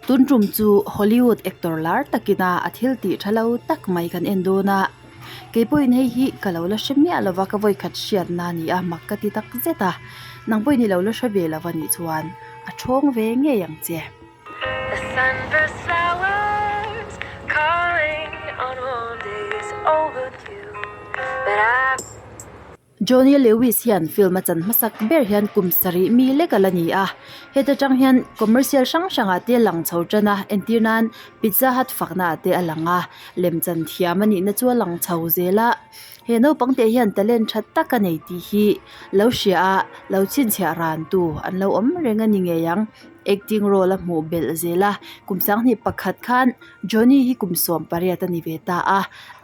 Tun tum chu Hollywood actor lar takina a thil tih tha lo tak mai kan en dawn a, kei pawhin hei hi ka lo la hre miah lova ka vawikhat hriatna a ni a mak ka ti tak zet a, nang pawhin i lo la hre ve lo a nih chuan a thawng ve ngei ang che. The sunburst flowers calling on warm days overdue But I Johnny Lewis hian film a chan hmasak ber hian kum sarih mi lek a la ni a, heta tang hian commercial hrang hrangah te lang chho tan a, entir nan Pizza Hut fakna ah te a lang a, lemchan thiam a nihna chu a lang chho zel a, he naupang te hian talent tha tak a nei tih hi lo hria a, lo chhinchhiah ran tu an lo awm reng a ni ngei ang. Acting role a hmuh belh zel a, kum sanghnih pakhat khan Johnny hi kum 18 a ni ve ta a,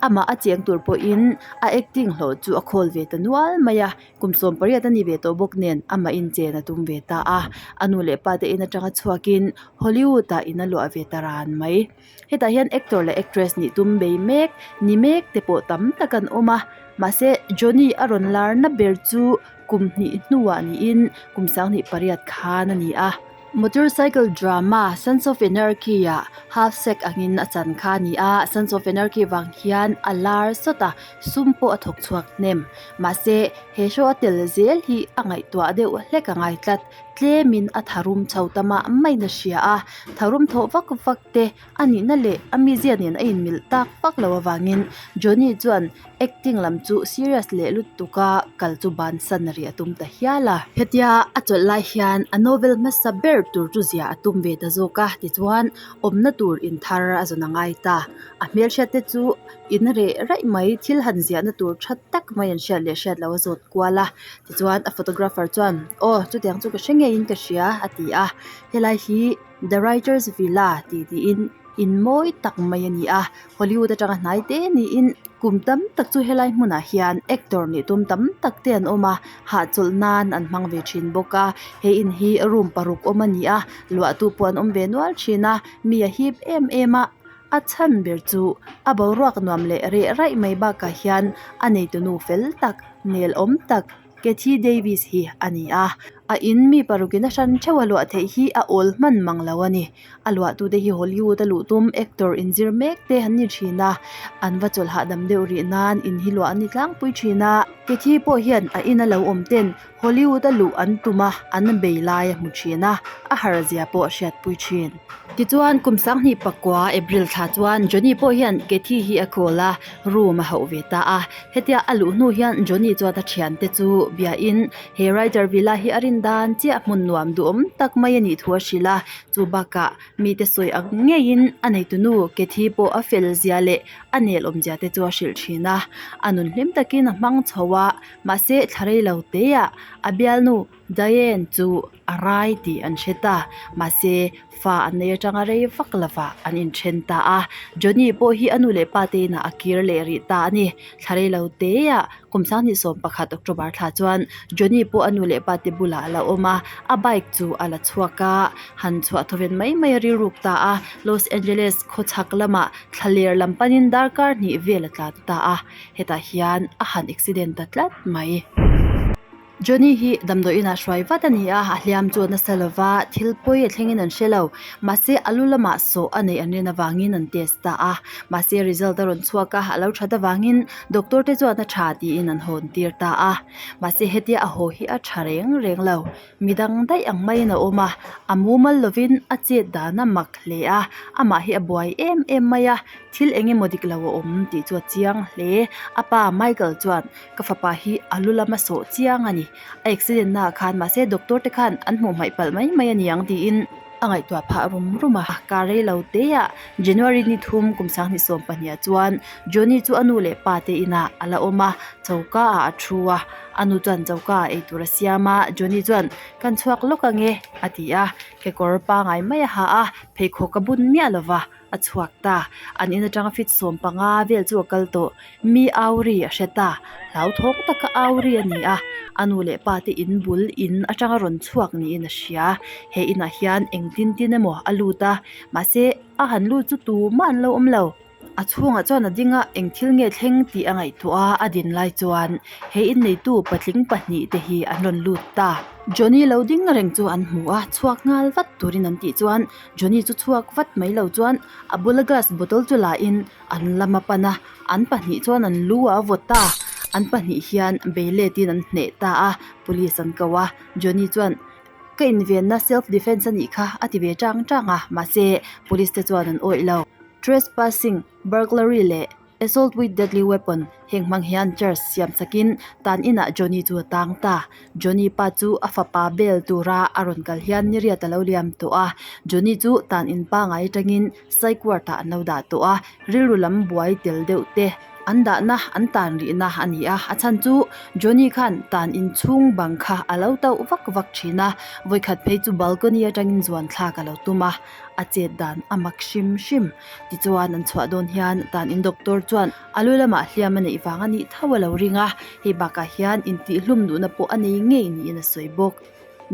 amah a cheng tur pawhin a acting hlawh chu a khawl ve ta nual mai a, kum 18 a ni ve tawh bawk nen amah inchen a tum ve ta a, a nu leh pa te in atanga chhuakin Hollywood ah in a luah ve ta ran mai. Hetah hian actor leh actress nih tum bei mek ni mek te pawh tam tak an awm a, mahse Johnny a rawn lar na ber chu kum hnih hnuah niin kum 28 khan a ni a. Motorcycle drama Sons of Anarchy ah half sec angin a chan kha a ni a, Sons of Anarchy vang hian a lar sawt a, sum pawh a thawk chhuak hnem. Mahse, he show a tel zel hi a ngaihtuah deuh hlek a ngai tlat. Tlemin a tharum chho ta mah maiin a hria a, tharum thawh vak vak te a nihna leh a mizia nen a inmilh tak vak lo avangin Johnny chuan acting lam chu serious leh lutuk a kal chu bansan rih a tum ta hial a. Hetia a chawlh lai hian a novel hmasa ber tur chu ziah a tum ve ta zawk a, tichuan awmna tur in thar a zawn a ngai ta. A hmelhriat te chu in reh raih mai thil han ziahna tur tha tak mai an hriat leh hriat loh a zawt kual a, tichuan a photographer chuan aw chutiang chu ka hre ngeiin ka hria a ti a, helai hi the writers villa tih tiin in mawi tak mai a ni a, Hollywood atanga hnai te niin kum tam tak chu helai hmunah hian actor nih tum tam tak te an awm a, hahchawlh nan an hmang ve thin bawk a, he in hi room paruk awm a ni a, luahtu pawh an awm ve nual thin a, mi a hip em em a, a chhan ber chu a boruak nuam leh reh raih mai bakah hian a neitu nu fel tak nel awm tak Cathy Davis hi a ni a, a in mi parukin a hran theuh a luah theih hi a awl hman mang lo a ni. A luahtute hi Hollywood a luh tum actor inzir mek te an ni thin a, an va chawlh hahdam deuh rih nan in hi luah an ni tlangpui thin a. Cathy pawh hian a ina lo awm ten Hollywood a luh an tum a, an bei lai a hmu thin a, a har zia pawh a hriatpui thin. Tichuan, kum 2009 April thla chuan Johnny pawh hian Cathy hi a call a, room a hauh ve ta a. Hetia a luh hnu hian Johnny chuan a thiante chu biain he writer villa hi a rin dan chiah hmun nuam duhawm tak mai a nih thu a hrilh a, chu bakah mite sawi ang ngeiin a neitunu Cathy pawh a fel zia leh a nel awmzia te chu a hrilh thin a. A nun hlim takin a hmang chho a, mahse thla rei lo teah a bialnu Diane chu a rai tih an hre ta, mahse fa an nei atanga rei vak lovah an inthen ta a, Johnny pawh hi a nu leh pa te inah a kir leh rih ta a ni. Thla rei lo teah kum 2011 October thla chuan Johnny pawh a nu leh pa te bulah a la awm a, a bike chu a la chhuak a, han chhuah thawven mai mai a rilruk ta a, Los Angeles khawchhak lamah thlaler lam panin darkar hnih vel a tlan ta a, hetah hian a han accident ta tlat mai. Johnny hi damdawi inah hruai vat a ni a, a hliam chu a nasa lo va, thil pawi a thlengin an hre lo. Mahse, a lu lamah sawh a neih an rin avangin an test ta a. Mahse, result a rawn chhuak a, a lo that avangin doctor te chuan a tha tiin an hawn tir ta a. Mahse, hetia a haw hi a tha reng reng lo. Midang daih ang maiin a awm a, a mumal lovin a chet dan a mak hle a, amah hi a buai em em mai a, thil eng emaw dik lo a awm tih chu a chiang hle. A pa Michael chuan Ka fapa hi a lu lama sawh chiang a ni. A accident naah khan mahse doctor te khan an hmuh hmaih palh mai mai a ni ang tiin a ngaihtuah phah rum rum a. Kar rei lo te ah January ni thum kum 2020 ah chuan Johnny chu a nu leh pa te inah a la awm a, choka ah a thu a. A nu chuan choka ah eitur a siam a, Johnny chuan kan chhuak lawk ange a ti a, kekawr pangai mai a ha a, pheikhawk a bun miah lova. A chhuak ta. An in atanga fit 15 vel chu a kal tawh. Mi au ri a hre ta. Hlauthawng taka au ri a ni a. A nu leh pa te in bul in atanga rawn chhuak niin a hria. He inah hian eng tin tin emaw a lut a. Mahse a han lut chu tumah an lo awm lo. a chhungah chuan a ding a eng thil nge thleng tih a ngaihtuah a a din lai chuan he inneitu patling pahnih te hi an rawn lut ta. Johnny lo ding reng chu an hmu a chhuak nghal vat turin an tih chuan Johnny chu chhuak vat mai lo chuan a bula glass bottle chu la in an lam a pan a an pahnih chuan an lu a vaw ta an pahnih hian bei let in an hneh ta a police an ko a Johnny chuan ka invenna self defence a nih kha a ti ve tang tang a mahse police te chuan an awih lo trespassing burglary leh assault with deadly weapon heng hmang hian charge siam chak in tan inah Johnny chu a tang ta Johnny pa chu a fapa bel tura a rawn kal hian niriat a lo liam tawh a Johnny chu tan in pangai atangin psych ward ah an lo dah tawh a rilru lam buai tel deuh te an dahna an tan rihna a ni a a chhan chu Johnny khan tan inchhung bang kha a lo tauh vak vak thin a vawikhat phei chu balcony atangin zuan thlak a lo tum a a chet dan a mak hrim hrim tichuan an chhuah dawn hian tan in doctor chuan a lu lamah hliam a neih vang a nih tho a lo ring a hei bakah hian intihhlum duhna pawh a nei ngei niin a sawi bawk.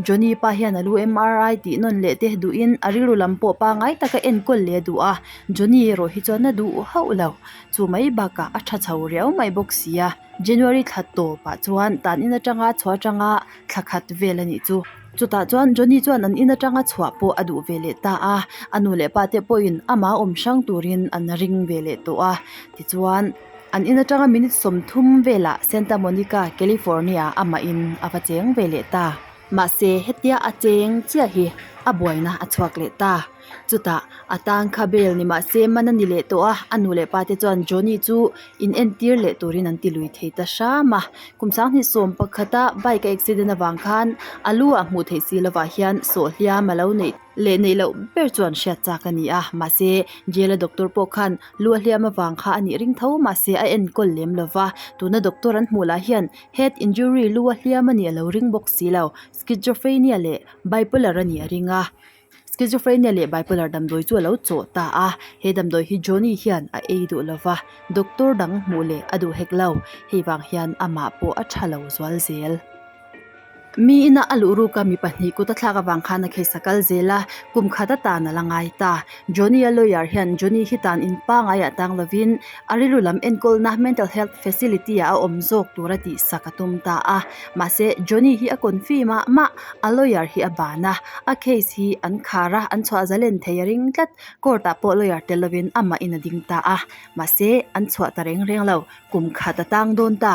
Johnny pa hian a lu M_R_I tih nawn leh te duhin a rilru lam pawh pangai taka enkawl leh a duh a Johnny erawh hi chuan a duh hauh lo chu mai bakah a tha chho riau mai bawk si a January thla tawpah chuan tan in atanga chhuah atanga thla khat vel a nih chu chutah chuan Johnny chuan an in atanga chhuah pawh a duh ve leh ta a a nu leh pa te pawhin amah awm hrang turin an ring ve leh tawh a tichuan. An in atanga minute 30 velah Santa Monica, California amah in a va cheng ve leh ta. Mahse hetia a cheng chiah hi a buaina a chhuak leh ta. Chutah a tang kha bel ni mahse man a ni leh tawh a, a nu leh pa te chuan Johnny chu in entir leh turin an ti lui thei ta hram a. Kum 2011 a bike a accident avang khan a lu ah hmuh theih si lovah hian sawh hliam a lo neih leh neih loh ber chuan hriat chak a ni a, mahse jail a doctor pawh khan lu a hliam avang kha a nih ring tho mahse a enkawl lem lo va, tuna doctor an hmuh lah hian head injury lu a hliam a nih a lo ring bawk si lo, schizophrenia leh bipolar a nih a ring a, schizophrenia leh bipolar damdawi chu a lo chawh ta a, he damdawi hi Johnny hian a ei duh lo va, doctor dang hmuh leh a duh hek lo, hei vang hian amah pawh a tha lo zual zel. Mi ina a luh ruk a mi pahnih kut a thlak avang khan a case a kal zel a, kum khat atan a la ngai ta. Johnny a lawyer hian Johnny hi tan in pangai ah tang lovin a rilru lam enkawlna mental health facility ah a awm zawk tur a tihsak a tum ta a. Mahse Johnny hi a confi mah mah, a lawyer hi a ban a, a case hi an khar a, an chhuah zalen thei a ring tlat. Court ah pawh lawyer tel lovin amah in a ding ta a, mahse an chhuah ta reng reng lo. Kum khat a tang dawn ta.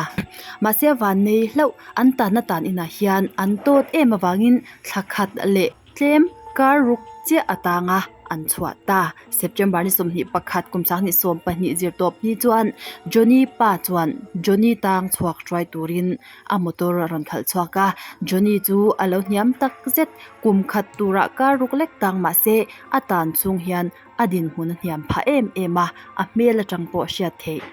Mahse a van nei hlauh an tanna tan inah hian an tawt em avangin thla khat leh tlem kar ruk chiah a tang a an chhuah ta. September ni 21 kum 2020 zir tawp ni chuan Johnny pa chuan Johnny tang chhuak hruai turin a motor a rawn khalh chhuak a. Johnny chu a lo hniam tak zet kum khat turah kar ruk lek tang mahse a tan chhung hian a dinhmun a hniam phah em em a, a hmel atang pawh a hriat theih.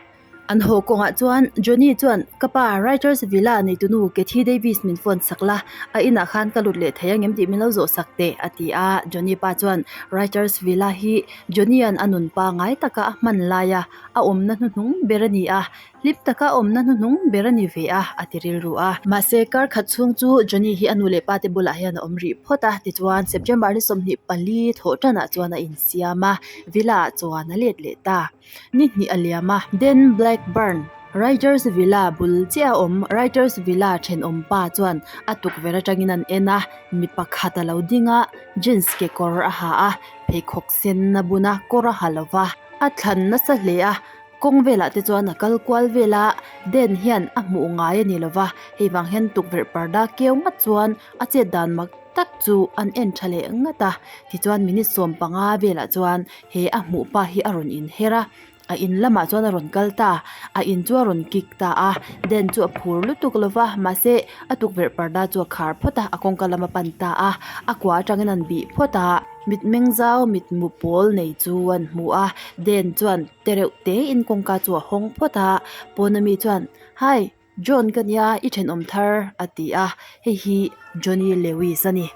An haw kawngah chuan Johnny chuan, Ka pa, Writers Villa neitunu Kathy Davis min phone sak la, a inah khan ka lut leh thei angem tih min lo zawh sak teh, a ti a. Johnny pa chuan Writers Villa hi Johnny-a'n a nun pangai taka a hman laia a awmna hnuhnung ber a ni a, Hlim taka awmna hnuhnung ber a ni ve a, a ti rilru a. Mahse, kar khat chhung chu Johnny hi a nu leh pa te bulah hian a awm rih phawt a, tichuan September ni 24 thawh tanah chuan a insiam a, Villa ah chuan a let leh ta. Ni hnih a liam a, Dan Blackburn, Writers Villa bul chiah a awm Writers Villa thenawm pa chuan a tukverh atangin an en a, mi pakhat a lo ding a, jeans kekawr a ha a, pheikhawk sen a bun a, kawr a ha lo va, a thlan nasa hle a. Kawng velah te chuan a kal kual vel a, Den hian a hmuh ngai a ni lova, hei vang hian tukverh parda keu ngat chuan a chet dan mak tak chu an en tha leh ngat a, tichuan minute 15 velah chuan he a hmuh pa hi a rawn inher a, a in lamah chuan a rawn kal ta, a in chu a rawn kick ta a, Den chu a phur lutuk lova, mahse a tukverh parda chu a khar phawt a, a kawngka lam a pan ta a, a kua atangin an bih phawt a. Mitmeng zau mitmu pawl nei chu an hmu a, Den chuan tereuh tein kawngka chu a hawng phawt a, pawn ami chuan Hi, John ka nia i thenawm thar a ti a, hei hi Johnny Lewis a ni.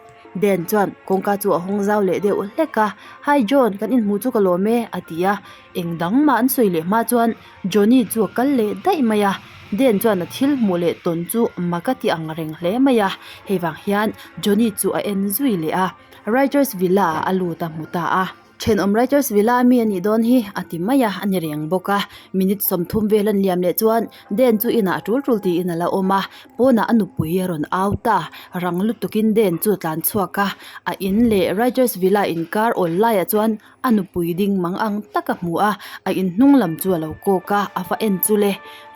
Den chuan kawngka chu a hawng zau leh deuh hlek a, Hi John, kan inhmuh chu ka lawm e a ti a, eng dang mah an sawi leh hma chuan Johnny chu a kal leh daih mai a, Den chuan a thil hmuh leh tawn chu mak a ti ang reng hle mai a, hei vang hian Johnny chu a en zui leh a. Writers Villa ah a lut a hmu ta a. Thenawm Writers Villa ami a nih dawn hi a ti mai a, a ni reng bawk a. Minute 30 vel an liam leh chuan Dan chu inah a tul tul tiin a la awm a, pawnah a nupui a rawn au ta. Rang lutukin Dan chu a tlan chhuak a, a in leh Writers Villa inkar awl laiah chuan a nupui ding mang ang tak a hmu a, a in hnung lam chu a lo kawk a, a va en chu le.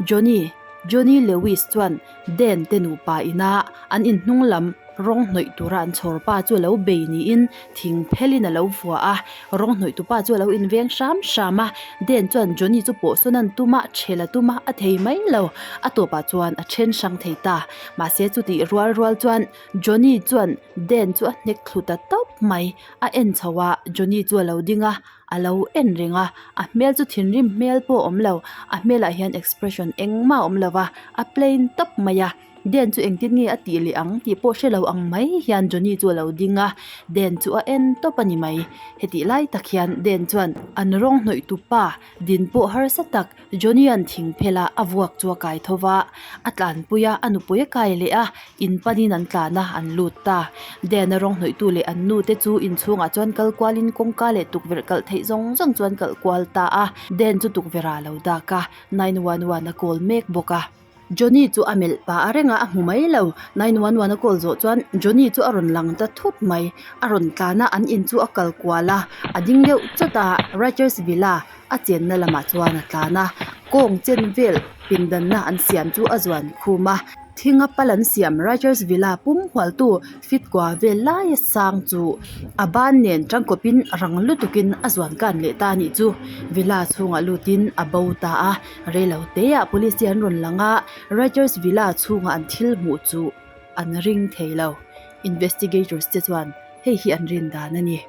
Johnny, Johnny Lewis chuan Dan te nupa ina an in hnung lam rawng hnawih tura an chhawr pa chu a lo bei niin thing phelin a lo vua a, rawng hnawih tu pa chu a lo inveng hram hram a, Dan chuan Johnny chu pawh sawn an tum a, chhel a tum a, a thei mai lo, a tawpah chuan a then hrang thei ta. Mahse chutih rual rual chuan Johnny chuan Dan chu a hnek thlu ta tawp mai. A en chho a, Johnny chu a lo ding a, a lo en reng a, a hmel chu thinrim hmel pawh a awm lo, a hmelah hian expression engmah a awm lo va, a plain tawp mai a, Dan chu engtin nge a tih leh ang tih pawh hre lo ang mai hian Johnny chu a lo ding a, Dan chu a en tawp a ni mai, hetih lai tak hian Dan chuan an rawng hnawih tu pa din pawh harsa tak Johnny-a'n thing phel a a vuak chu a kai tho va, a tlanpui a, a nupui a kai leh a, in panin an tlan a, an lut ta. Dan-a rawng hnawihtu leh an nu te chu inchhungah chuan kal kualin kawngka leh tukverh kalh theih zawng zawng chuan kalh kual ta a, Dan chu tukverh ah a lo dak a, 911 a call mek bawk a. Johnny chu a melh pah a reng a, a hmu mai lo. 911 a call zawh chuan Johnny chu a rawn lang ta thut mai. A rawn tlan a, an in chu a kal kual a, a ding deuh chawt a, Writers Villa a chenna lamah chuan a tlan a, kawng chen vel pindanna an siam chu a zuan khum a. Thinga pal an siam Writers Villa pum hualtu fit kua vel laia sang chu a ban nen tangkawpin rang lutukin a zuan kan leh ta a nih chu. Villa chhungah lutin a bo ta a, reilo teah police te an rawn lang a, Writers Villa chhunga an thil hmuh chu an ring thei lo. Investigators te chuan hei hi an rin dan a ni.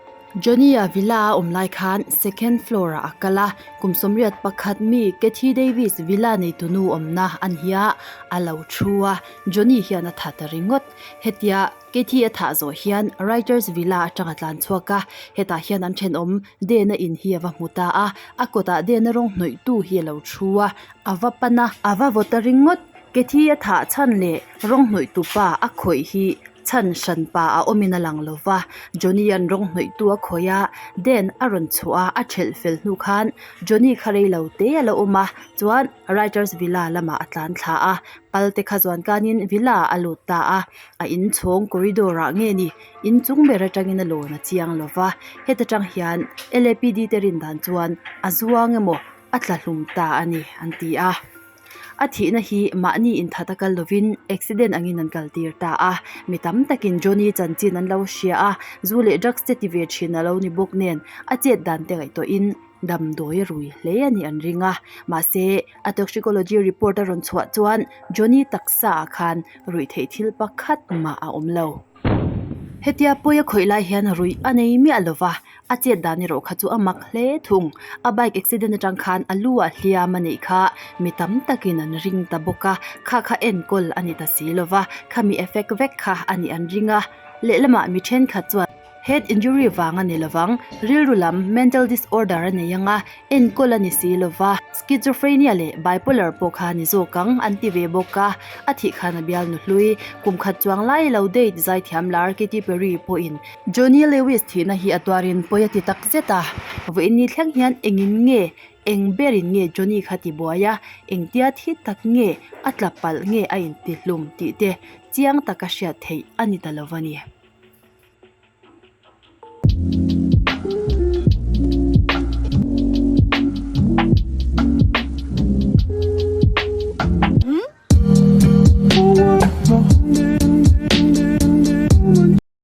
Johnny-a villa a awm lai khan second floor ah a kal a, kum 81 mi Kathy Davis villa neitu nu awmna a ni a, a lo thu a, Johnny hian a tha ta ringawt. Hetia Kathy a thah zawh hian Writers Villa atang a tlan chhuak a, hetah hian an thenawm Den-a in hi a va hmu ta a, a kawtah Den-a rawng hnawihtu hi a lo thu a, a va pan a, a va vaw ta ringawt. Kathy a thah chhan leh rawng hnawihtu pa a khawih hi Chhan hran pa a awmin a lang lo va, Johnny-a'n rawng hnawihtu a khawih a, Dan a rawn chhuah a, a thelh fel hnu khan Johnny kha rei lo te a la awm a, chuan Writers Villa lamah a tlan thla a, pal te kha zuan kanin Villa a lut ta a, a inchhawng corridor ah nge ni, inchung ber atangin a lawn a chiang lo va, heta tang hian LAPD te rin dan chuan a zuang emaw a tla hlum ta a ni an ti a. A thihna hi mahni inthat a kal lovin accident angin an kaltir ta a, mi tam takin Johnny chanchin an lo hria a, zu leh drugs te ti ve thin a lo ni bawk nen a chet dan te ngaihtuahin damdawi a rui hle a nih an ring a, mahse a toxicology report a rawn chhuah chuan Johnny taksa ah khan ruih theih thil pakhat mah a awm lo. Hetia pawi a khawih lai hian ruih a nei miah lo va, a chet dan erawh kha chu a mak hle thung. A bike accident atang khan a lu ah hliam a neih kha mi tam takin an ring ta bawk a, kha kha enkawl a ni ta si lo va, khami effect vek kha a nih an ring a. Lehlamah mi thenkhat chuan. Head injury vang a ni lovang, rilru lam mental disorder a nei ang a, enkawl a ni si lova, schizophrenia leh bipolar pawh kha a ni zawk ang an ti ve bawk a, a thih khan a bialnu hlui, kum khat chuang lai lo date zaithiam lar Katy Perry pawhin Johnny Lewis thihna hi a tuarin pawi a ti tak zet a, vawiin ni thleng hian engin nge, eng berin nge Johnny kha ti buai a, engtia thi tak nge a tla palh nge a intihlum tih te chiang taka hriat theih a ni ta lo a ni.